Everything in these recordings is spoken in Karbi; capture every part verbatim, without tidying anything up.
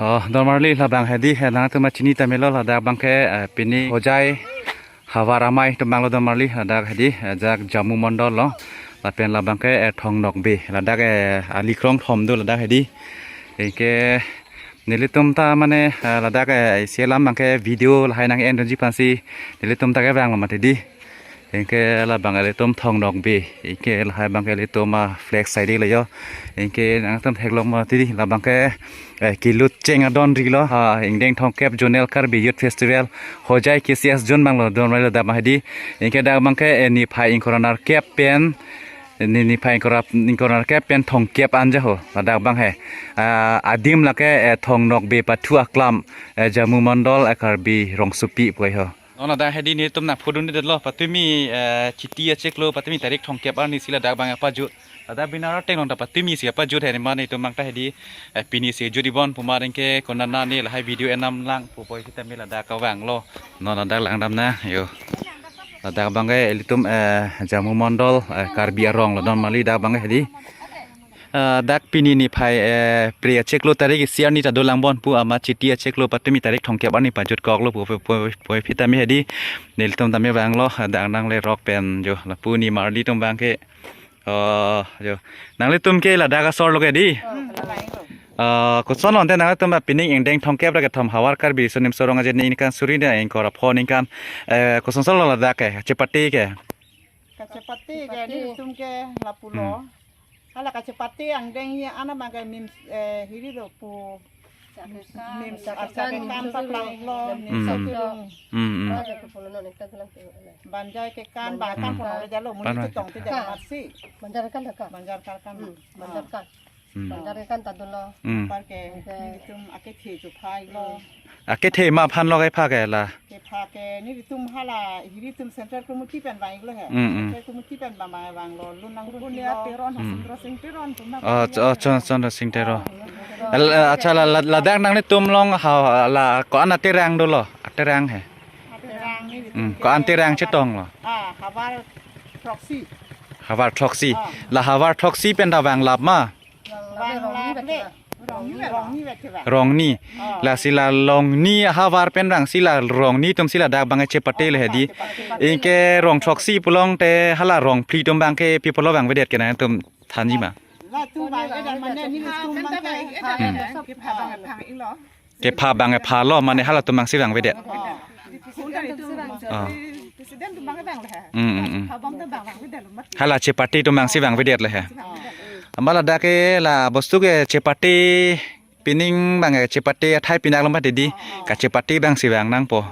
Oh, don marli labang hedi, eh, nangtum chini ta melo ladak abangke, eh, pini Hojai havar amei atum abanglo don marli ladak hedi, eh, ajat Jammu Mondol lo. Lapen labangke, eh, Thong Nokbe, ladak, eh, ali krongthom do ladak hedi. Anke nelitum ta mane, eh, ladak, eh, isi alam abangke video lahai nang-endunji aphansi nelitum ta kevanglo mati hedi. Anke labang ilitum Thong Nokbe. Anke lahai abangke ilitum a-flag side lo yo. Anke nangtum theklong mati hedi labangke, eh, kelut cheng adon rilo. Ha, ingdeng thomkep Zonal Karbi Youth Festival Hojai K C S Zone abanglo don marli ladak abang hedi. Anke dak abangke, eh, niphai ingkoi ra nerkep pen, ni, niphai ingkoi ra, ingkoi ra nerkep pen thomkep an ja ho ladak abang he. Ah, adim lake, eh, Thong Nokbe pathu aklam, eh, Jammu Mondol, eh, Karbi Rongsopi pu ho. Non ladak hedi nelitum nangpudundetlo patumi, eh, Chiti achiklo patumi tarik thomkep arni si ladak abang pajut. Ladak binar ateng along ta patumi si pajut he, mane itum abang ta hedi, eh, pini si jut-ibom pu ma, anke konatne lahai video enam lang pu puvoiphit tame ladak kevanglo. Non ladak langdam nang yo. Ladak abangke ilitum, eh, Jammu Mondol, eh, Karbi arong lo don marli dak abangke hedi. Ah, dak pini niphai, eh, Phre achiklo tarik isi arni ta dolang bon pu, amat Chiti achiklo patumi tarik thomkep arni pajutkoklo pu, pu, pu, puvoiphit tame hedi. Nelitum tame vanglo, dak nanglerok pen jo, lapu ni marli atum abangke. Oh, jo. Nanglitum ke ladak asor lo ke hedi? Oh, ladak lo. Ah, koson lo ante nangtum pining ingdeng thomkep ra kethom Havar Karbi Riso Nimso Rong Aje ningkan suri ningkan ingkoi ra pho ningkan, eh, kosonson lo ladak ke, chepate ke? Kachepate ke, nelitum ke lapulo. Hmm. Hala kachepate angdeng hi ana abangke NIMS, eh, hiri lo pu. NIMS, ah, Chakekam paklang lo, NIMS Hmm. Chakekam. Hmm, hmm. Banjar kekan, Banjar bahkan kekan. Pon lo jalo, muni Banjar chetong kekan. Te jalo masi. Banjar kekan ta ka? Banjar kekan. Hmm, Banjar kekan. Hmm. Banjar kekan ta dolo. Hmm. Apar ke, Oke. Nelitum akethe chophai lo. Akethe ma aphan lo kepha ke la? Kepha ke nelitum hala, hiri atum Central Committee pen vanglo he. Hmm, hmm. Central Committee pen vang, vanglo, lun nang lun Punia lo. Teron, Hmm. Hasundra Singh Teron, pu ma Oh, Punia oh, Teron. Chon, Chondro Singh Teron. Oh, Al-, Teron. Acha la, la, ladak nanglitum along ha, la, ko-an aterang dolo? Aterang he. Aterang ni Hmm, ko-an terang chetong lo? Ah, Havar throksi. Havar throksi. Ah. La Havar throksi pen ta vanglap ma? Vanglap le. Rongni, Rongni vet ke ba. Rongni. Ah. Lasi la Rongni ahavar pen vangsi la Rongni atum si ladak abangke chepate le hedi. Chepate. Anke Rong throksi pulote hala Rongphli atum abangke pi apotlo vangvedet ke nangtum thanji ma? Latum vangvedet mane nelitum abangke. Hmm. Kepha abangke pha lo, mane halatum abangsi vangvedet. Oh. Oh. Hmm, hmm, hmm. Hala chepate atum abangsi vangvedet le he. Oh. Amat ladak ke la bostu ke chepate pining abangke chepate athai pinak lo mati hedi. Kachepate abangsi vang nangpo.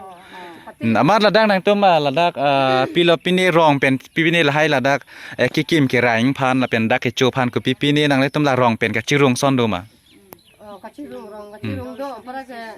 Hmm, amat ladak nangtum, ah, ladak, ah, pilo pine rong pen pine lahai ladak, eh, kekim kerang aphan lapen dak kecho aphan kopi pine nanglitum la rong pen kachirung ason do ma? Oh, kachirung rong, kachirung do, para ke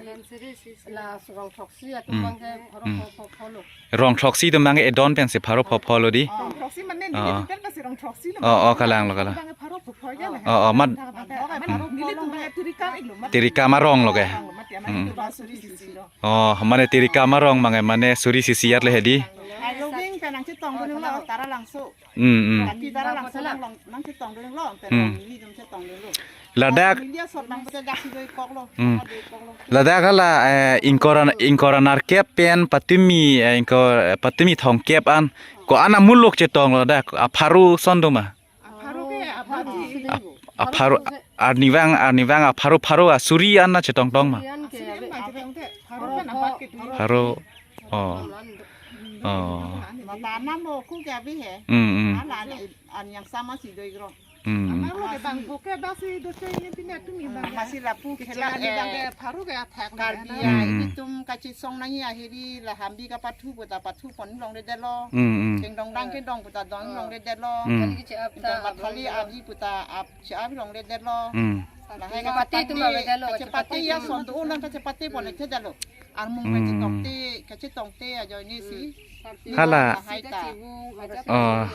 la Rong throksi atum Hmm. abangke pharo Hmm. pho, pho, pho lo. Rong throksi atum abangke edon pensi pharo pho, pho lo hedi. Rong throksi mane Ah, nelitum ah. Pen si Rong throksi lo. Oh, oh, kalang lo, kalang. Abangke pharo pho, pho ya le. Oh, oh, mat Abangke Hmm. Nelitum abangke Tirikam ik lo, mat. Tirikam arong lo ke. Arong lo, mat ya, Hmm. Nelitum abang suri sisi lo. Oh, mane Tirikam arong abangke mane suri sisi at le hedi. Ai, Longding pen nangchetong dun lo, Taralangso. Hmm, hmm. Kati Taralangso along nangchetong dun lo, pen Hmm. Nelitum chetong dun lo. Ladak Media sot nang pute dak si do-ik kok lo. Hmm. Dak do-ik kok lo. Ladak hala, eh, ingkoi ra, ingkoi ra nerkep pen patumi, eh, ingkoi, eh, patumi thomkep an. Ko-an amuluk chetong lo dak, apharo ason do ma? Apharo ke, apharo. Ap-, apharo, arnivang, arnivang apharo, pharo asuri an nangchetong tong ma? Asuri an ke, asuri an bang chetong te. Pharo kan abat ke tu. Pharo, oh. Oh. Mata anam lo ku ke abi he. Hmm, hmm. Ala, ala, an yang sama si do-ik ro. Hmm. Amat lo ke bang bo ke basi do che ini pine tumi bang. Masi lapu khela, eh, bang ke pharo ke athak Karbi na. Ya, Hmm, hmm. Ilitum kachesong nangji ahiri la Hambi kapathu pu ta pathu pon longledetlo. Hmm, hmm. Kengdong dang kengdong pu ta dong longledetlo. Hmm. Kali ke che-ap ta Kengdong mathali abi pu ta ap che-ap longledetlo. Hmm. Lahai Chepate atum kachepate, avedetlo, kachepate chepate ya atum. Son do-un nang kachepate pon le thedetlo. Armung Hmm. kachetong te, kachetong te ajoine si. Hala. Lahai ta. Oh.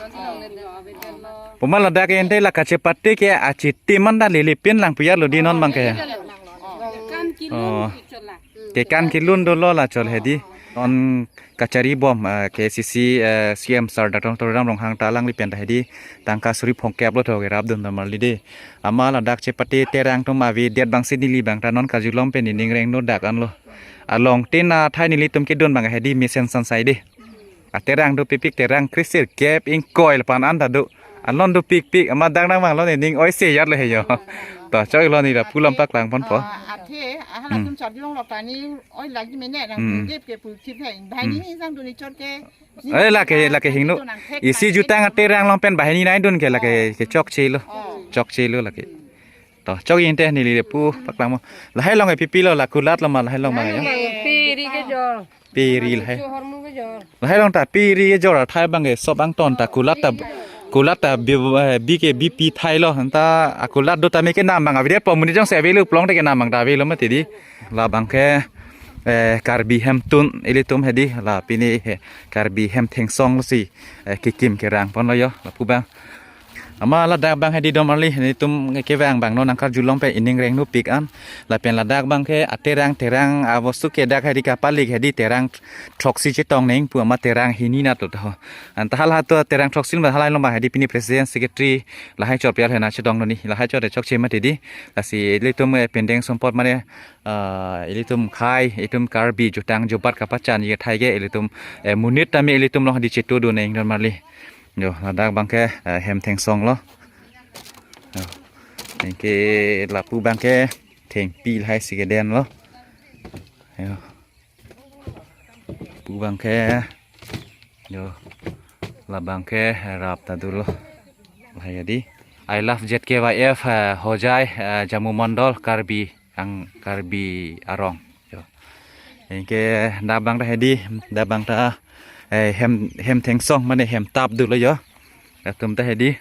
Puma ladak ente la kachepate ke achiti man ta lili pin lang puyar lo hedi non abangke. Kan kilun Oh. Kekan kilun dolo la chol hedi. Non kachari bom, eh, K A C C, eh, C M sir Doctor Tuliram Ronghang ta alangli pen ta hedi tangka suri phongkep lo tho kerap dun ta marli de. Amat ladak chepate terang atum avedet abang si neli abang ta non karjulom pen ining rengno dak anlo. Along tin athai nelitum kedun abang hedi mesen sansai de. Aterang dopikpik, terang krisir kep ingkoi lapen an ta do. Alon dopikpik, amat dak nang abang lon ining oi se yat le he yo. To, chok lo neli lapu lam paklang ponpo. Ah, athe, ahala Hmm. tum charjulong lo pani, oi lagi mene nang Hmm. dep ke pulthip he. Bahai Hmm. ni sang duni chot ke. Eh, lake, lake hingno. Isi jutang aterang along pen bahai ni nai dun ke lake, ke chokche lo. Oh. Chokche lo lake. To, chok inte neli lapu paklang mo. Lahai along ke pipi lo, la kulat lo ma lahai along abang yo. Piri kejor. Piri lahai. Hormu kejor. Lahai along ta piri kejor athai abang ke sop angton ta kulat ta, kulat ta bi, eh, bi ke bipi thai lo. Anta akulat do tame kenam abang avedet po, monit jongsi avelo pulote kenam abang ta avelo mati di. Labang ke, eh, Karbi hemtun ilitum hedi la pini he Karbi hem thengsong si, eh, kekim kerang ponlo yo lapu abang. Amat ladak abang hedi dom arli, nelitum kevang abang non nang karjulom pen ining rengno pik an. Lapen ladak abang ke aterang terang abostu ke dak hedi kapalik hedi terang throksi chetong neng pu amat terang hini nat lo tho. Anta hala to terang throksi ma halai lo abang hedi pini president secretary lahai chot pial hena chetong lo ni. Lahai chot chokche mati di. Lasi ilitum, eh, pendeng sumpot mane, ah, ilitum khei, itum Karbi jutang jubat kapachan ye thai ke ilitum, eh, monit tame ilitum along hedi chetu do neng dom arli. Yo, ladak abang ke, eh, hem thengsong lo. Yo. Anke lapu abang ke thengpi lahai si keden lo. Yo. Lapu abang ke. Yo. Labang ke, eh, rap ta dolo. Lahai hedi. I love Z K Y F, eh, Hojai, eh, Jammu Mandal, Karbi, ang Karbi arong. Yo. Anke dak abang ta hedi, dak abang ta, eh, hem, hem thengsong mane hem tap dolo yo. Atum ta hedi,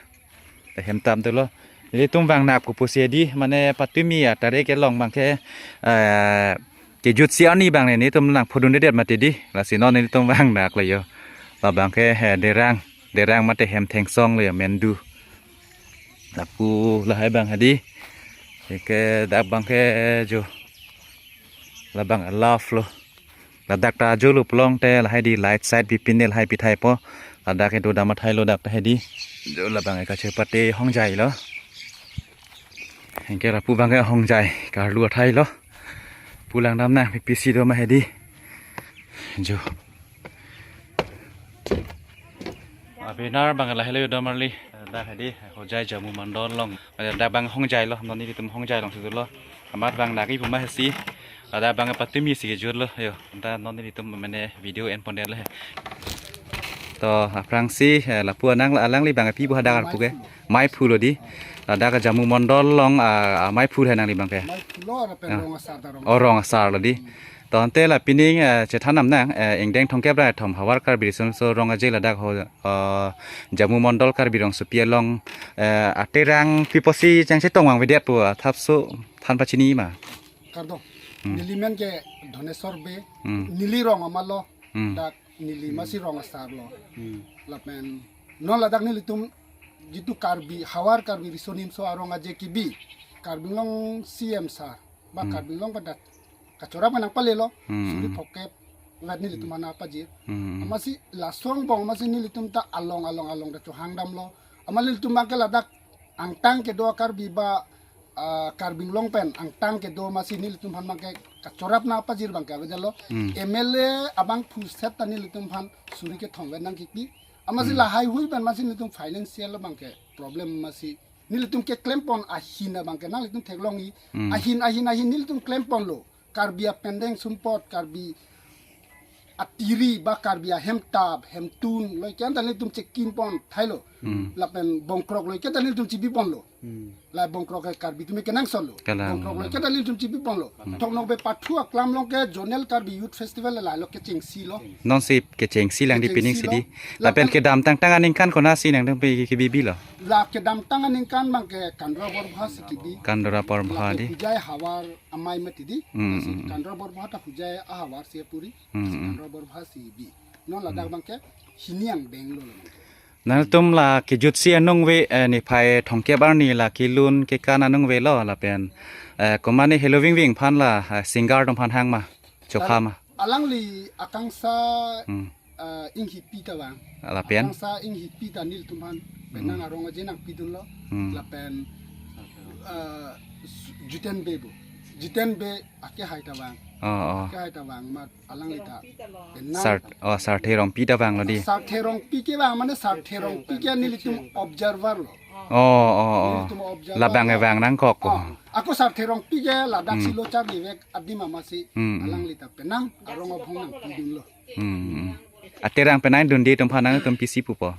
ta hem tap dolo. Ilitum vang nap kopusi hedi, mane patumi atare kelong abang ke, eh, kejutsi arni abang nelitum nang phodundedet mati di. Lasi non nelitum vang nap lo yo. Labang ke, eh, derang, derang mate hem thengsong lo yo mendu. Lapu lahai abang hedi. Anke dak abang ke jo. Labang love lo. Ladak ta jolo pulote lahai di light side pi pine lahai pi thai po. Ladak ke do dam athai lo dak ta hedi. Jo labang ke kachepate Hongjai lo. Anke lapu abang ke Hongjai karlu athai lo. Pulang dam nang pipi si do ma hedi. Jo. Abenar abang lahai lo dom arli. Dak hedi Hojai Jammu Mandal along. Dak abang Hongjai lo, non nelitum Hongjai along si dolo. Amat abang nagi puma hesi. Dak abang patumi si kejut lo. Yo, anta non nelitum mane video en pondet lo he. To, aphrangsi, eh, lapu anang alangli abang pi bu hadak arpu ke. Maiphu lo di. Ladak Jammu Mandal along, ah, ah, Maiphu hai nangli abang ke. Maiphu lo, lapen Ah. rong asar ta rong. Oh, rong asar lo di. To ante la pining, eh, chethan nam nang, eh, ingdeng thomkep ra thom Hawar Karbi Riso Nimso Rong Aje ladak ho, eh, Jammu Mandal Karbi Rongsopi along, eh, aterang pi pusi chang chetong vangvedet pu, ah, thapso than pachini ma. Kardom. Hmm. Neli men ke Dhoneswar Bey, Hmm. neli rong amat lo, Hmm. dak neli masi rong asar lo. Hmm. Lapen non ladak nelitum jitu Karbi, Hawar Karbi Riso Nimso Arong Aje kibi, Karbi Anglong C M sir, ba Hmm. Karbi Anglong pada kachorap nang pale lo, Hmm. suri phongkep, vet nelitum aphan pajir. Hmm. Amatsi laso angbong amatsi nelitum ta along along along ta chohang dam lo. Amat nelitum abang ke ladak angtan kedo Karbi ba, ah, Karbi Anglong pen angtan kedo amatsi nelitum aphan abang ke kachorap nang pajir abang ke avedet lo. Hmm. M L A abangphu set ta nelitum aphan suri kethom vet nang kipi. Amatsi Hmm. lahai hui pen amatsi nelitum financial abang ke problem amatsi nelitum keklem pon ahin abang ke nanglitum theklong i. Hmm. Ahin, ahin, ahin nelitum klem ponlo. Karbi apendeng sumpot, Karbi atiri ba Karbi ahemtap, hemtun, loi ke anta nelitum chekim pon thailo. Hmm. Lapen bongkrok loi ke anta nelitum chibi ponlo. Hmm. La bongkrok ke Karbi atum kenangsot lo. Kalang. Bongkrok loi ke anta nelitum chibi ponlo. Hmm. Thoknokbe pathu aklam along ke Zonal Karbi Youth Festival la lo kechengsi lo. Non si kechengsi lang di Kechengsi pining si lo. di. Lapen Lapen kedamtang tang aningkan konatsi nangtum pi kebibi lo. La kedamtang aningkan abang ke Kandra Borbha si kibi. Kandra Borbha Lapen di. Hojai Hawar amei mati di. Hmm, Lasi hmm, hmm. Kandra Borbha ta Hojai ahavar si puri. Hmm, Lasi hmm. Kandra Borbha si bi. Non ladak Hmm. abang ke hini angdeng lo abang ke. Nangtum la kejutsi anung ave, eh, niphai thomkep arni la kelun kekan anung ave lo lapen, eh, komane heloving ving aphan la, eh, singer atum aphan hang ma, chokha ma. Alangli akangsha, hmm, ah, inghipi ta vang. Lapen? Akangsha inghipi ta nelitum aphan, hmm, penang arong aje nangpidunlo. Hmm. Lapen, ah, Jiten Bey bo. Jiten Bey akehai ta vang. Oh, oh. Akehai ta vang amat alangli ta penang. Sar, oh, Sarthe Rongpi ta vanglo dei. Sarthe Rongpi kevang mane Sarthe Rongpi ke nelitum observer lo. Oh, oh, oh. Nelitum observer lo. Labang kevang nangkok ko. Oh. Ako Sarthe Rongpi ke ladak, hmm, si lo charlivek adim amatsi, hmm, hmm, alangli ta penang arong abhong nangpidunlo. Hmm, hmm. Aterang penang dunde atum aphan nangtum pisi pupo?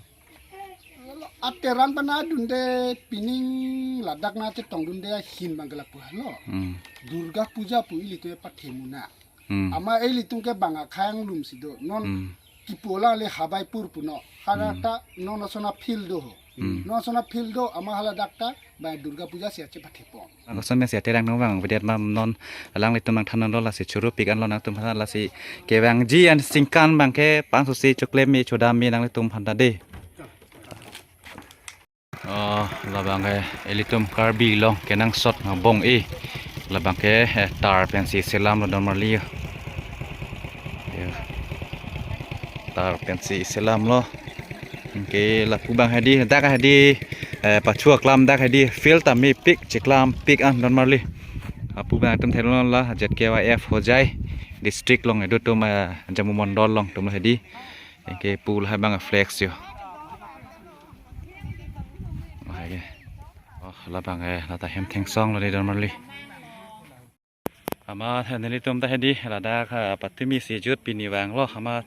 Aterang penang dunde pining ladak nangchetongdunde ahin abang ke lapu helo. Hmm. Durga Puja pu ilitum pathemuna. Hmm. Amat ilitum ke bang akhai anglum si do. Non, hmm, kipu alangli Habaipur punon. Hala, hmm, ta non asona field do ho. Hmm. Non asona field do amat haladak ta ba Durga Puja si ache pathepon. Ako same si aterang nangvang vedet ma, non alanglitum nangthanlo lasi choro pik anlo nangtum aphan, lasi kevangji an singkan abang ke pangsusi choklem me chodam me nanglitum aphan ta dei. Oh, labang ke ilitum Karbi Anglong kenangsot angbong e. Labang ke, eh, tar pensi selamlo don marli yo. Yo. Tar pensi selamlo. Anke lapu abang hedi, dak hedi, eh, Pathu aklam dak hedi field ta mepik, cheklam pik an don marli. Lapu abang atum theklonglo la Z K Y F Hojai district along kedo atum, eh, Jammu Mondol along atum hedi. Anke pu lahai abang flex yo. Oh, hai ke. Oh, labang, eh, lata hem thengsonglo dei don marli. Amat, eh, nelitum ta hedi ladak, eh, patumi si jut pini vanglo amat,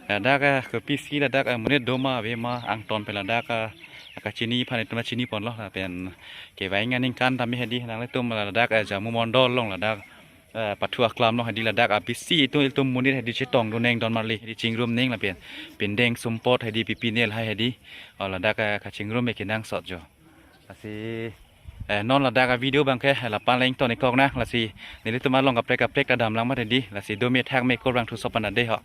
eh, ladak, eh, kopisi ladak, eh, monit doma avema angton pen ladak, eh, kachini aphan itum chiniponlo lapen kevang aningkan tame hedi nanglitum ladak, eh, Jammu Mondol along ladak, eh, Pathu aklam along hedi ladak, eh, bisi itum ilitum monit hedi chetongdun neng don marli, hedi chingrum neng lapen pindeng sumpot hedi pipine lahai hedi. Oh, ladak, eh, kachingrum me kenangsot jo. Lasi, eh, non ladak, eh, video abang ke, eh, lapu-an le ington-ik kok nang, lasi nelitum along kaprek kaprek ta damlang amat hedi, lasi do me thak me kurvangthu sop an ta dei ho.